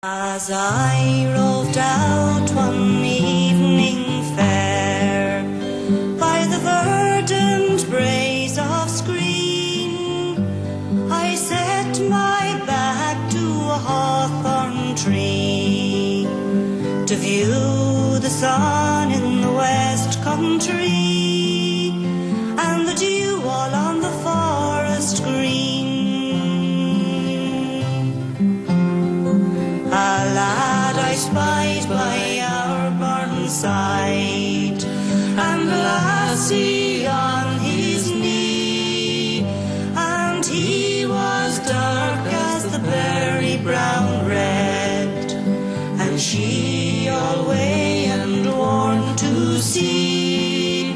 As I roved out one evening fair By the verdant braes of Skreen I set my back to a hawthorn tree To view the sun in the west country And the dew all on the forest green. A lad I spied by our burn side And a lassie on his knee And he was dark as the berry brown red And she all way and worn to see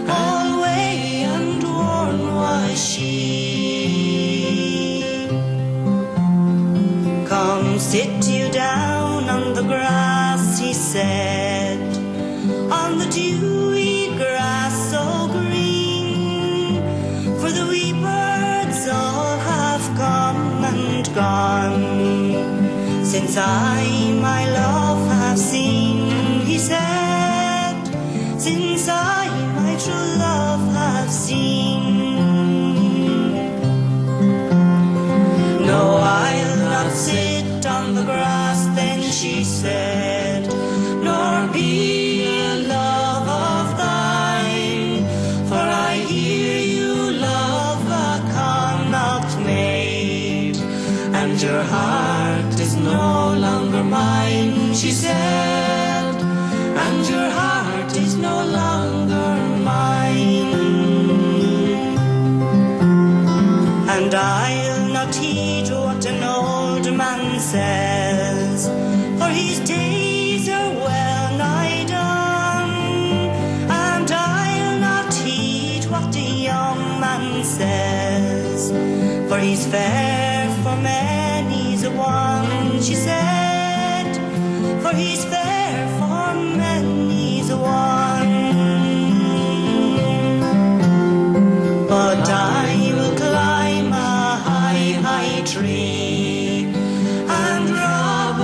All way and worn was she. Come sit you down on the grass, he said, on the dewy grass so green, for the wee birds all have come and gone. Since I my love have seen, he said, since I my true love have seen. No, I'll not sit on the grass, then she said, nor be a love of thine, for I hear you love a Connaught maid, and your heart is no longer mine, she said, and your heart is no longer mine. And I'll not heed what an old man says, for his days are well nigh done, and I'll not heed what a young man says, for he's fair for many's a one, she said, for he's fair for many's a one. But I will climb a high, high tree and rob a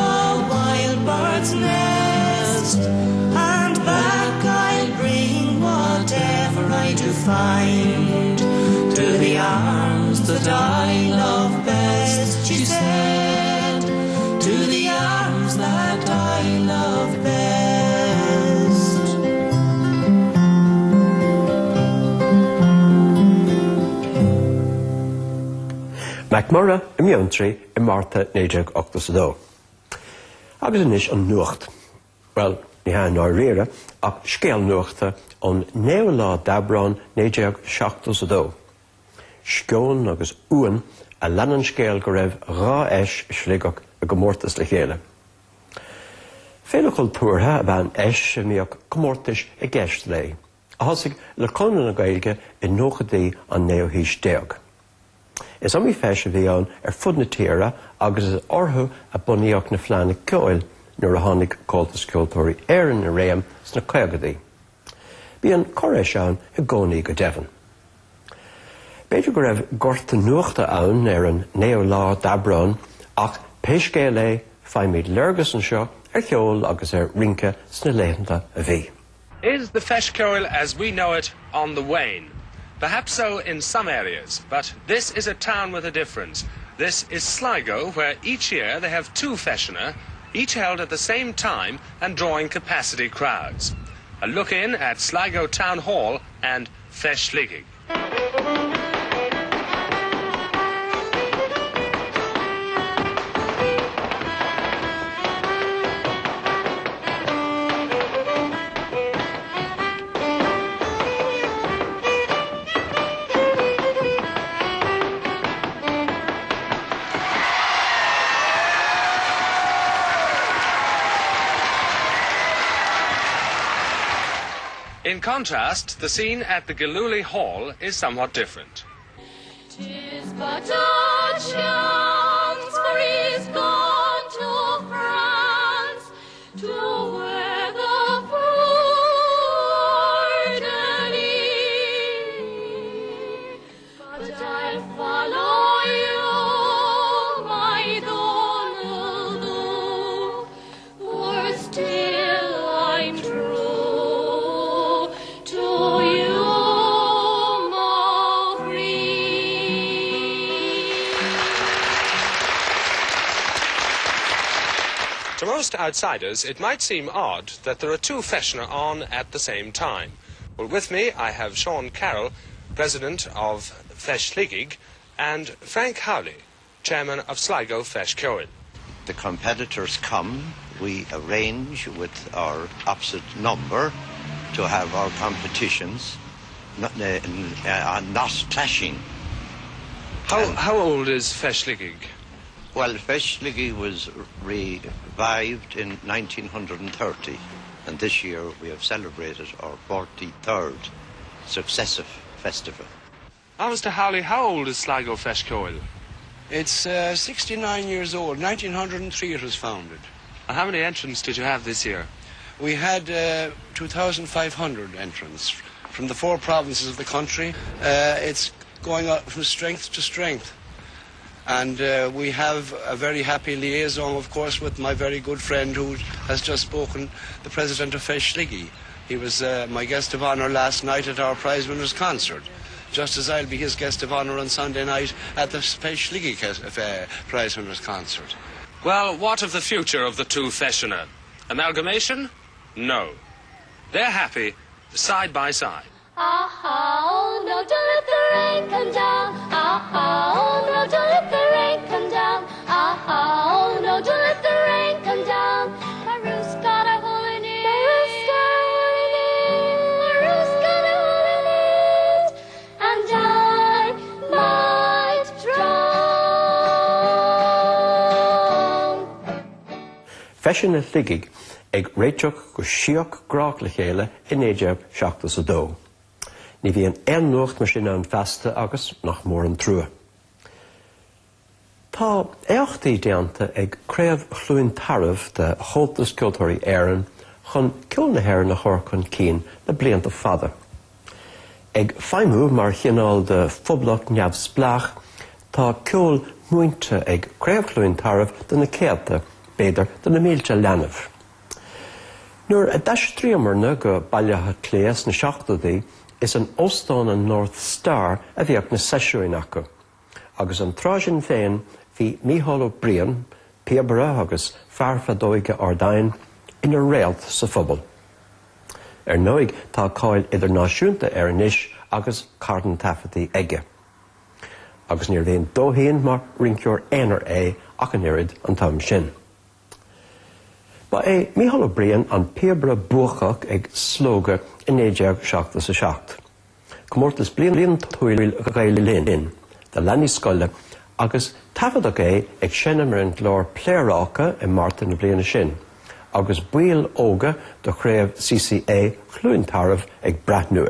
wild bird's nest, and back I'll bring whatever I do find to the arms that I love best, she said, to the arms that I love best. MacMurrough i mBeanntraí i Márta 1982. Agus anois an nuacht. Bhuel, ní hea i ndáiríre, ach scéal nuachta ón naoú lá d'Aibreán 1972. Sceon agus uain a lean an scéal go raibh dhá fheis i Sligeach i gcomórtas le chéile. Féile chultúrtha ab ea an fheis a mbíodh comórtais i gceist léi, a thosaigh le Conradh na Gaeilge i nóchaidí an naoú haois déag. Is iomaí feis a bhí ann ar fud na tíre agus is orthu a bunaíodh na fleánna ceoil nuair a tháinig Comhaltas Ceoltóirí Éireann i réim sna caogaidí. Bíonn corrfheis ann i gcónaí go deimhin. B'fhéidir go raibh gorta nuachta ann ar an naoú lá d'Aibreán ach pé scéal é faighimid léargas anseo ar cheol agus ar rince sna laethanta a bhí. Is the Feis Ceoil as we know it on the wane? Perhaps so in some areas, but this is a town with a difference. This is Sligo, where each year they have two feiseanna, each held at the same time and drawing capacity crowds. A look in at Sligo Town Hall and Feis Shligigh. In contrast, the scene at the Gillooly Hall is somewhat different. Tis but a chance for he's gone to France to wear the fleur-de-lis. But I'll follow you, my Donald Dhu. To most outsiders, it might seem odd that there are two Feiseanna on at the same time. Well, with me, I have Sean Carroll, president of Feis Shligigh, and Frank Howley, chairman of Sligo Feis Ceoil. The competitors come, we arrange with our opposite number to have our competitions not, uh, uh, not clashing. How, how old is Feis Shligigh? Well, Feis Shligigh was revived in 1930, and this year we have celebrated our 43rd successive festival. Ah, Mr. Howley, how old is Sligo Feis Ceoil? It's uh, 69 years old. 1903 it was founded. And how many entrants did you have this year? We had uh, 2,500 entrants from the four provinces of the country. Uh, it's going up from strength to strength. And uh, we have a very happy liaison, of course, with my very good friend who has just spoken, the president of Feis Shligigh. He was uh, my guest of honor last night at our prize winners concert, just as I'll be his guest of honor on Sunday night at the Feis Shligigh uh, prize winners concert. Well, what of the future of the two Feiseanna? Amalgamation? No. They're happy, side by side. Ah, oh no, don't let the rain come down. Ah, oh no, don't let the rain come down. Ah, oh no, don't let the rain come down. My roof's got a hole in it. My roof's got a hole in it. My roof's got a hole in it. And I might drown. Feiseanna Shligigh ag réiteach go síoch grách le chéile i 1972. Ní bhíonn aon nuacht mar sin ann feasta agus nach mór an trua. Tá éachtaí déanta ag Craobh Chluain Tarbh de Chomhaltas Ceoltóirí Éireann chun ceol na hÉireann a chur chun cinn le blianta fada. Ag feidhmiú mar chineál de phoblacht neamhspleách, tá ceol múinte ag Craobh Chluain Tarbh do na céadta, b'fhéidir do na mílte leanbh. Nuair a d'aistríomarna go Baile Átha Cliath sna seachtóidí, is in Óstán an North Star a bhíodh na seisiúin acu. Agus an tráth sin féin bhí Mícheál Ó Briain, píobaire agus fear feadóige Ard Aidhin, ina réalt sa phobal. Ar ndóigh tá cáil idirnáisiúnta air anois agus carn taifeadtaí aige. Agus níorbh aon dóithín mar rinceoir aonair é ach an oiread an t-am sin. Ba é Mícheál Ó Briain an píobaire buacach ag Slógadh i 1977, comórtas bliantúil Ghael Linn do leanaí scoile agus taifeadadh é ag seinm ar an gclár Pléaráca i Márta na bliana sin, agus baill óga de chraobh CCÉ Chluain Tarbh ag breathnú air.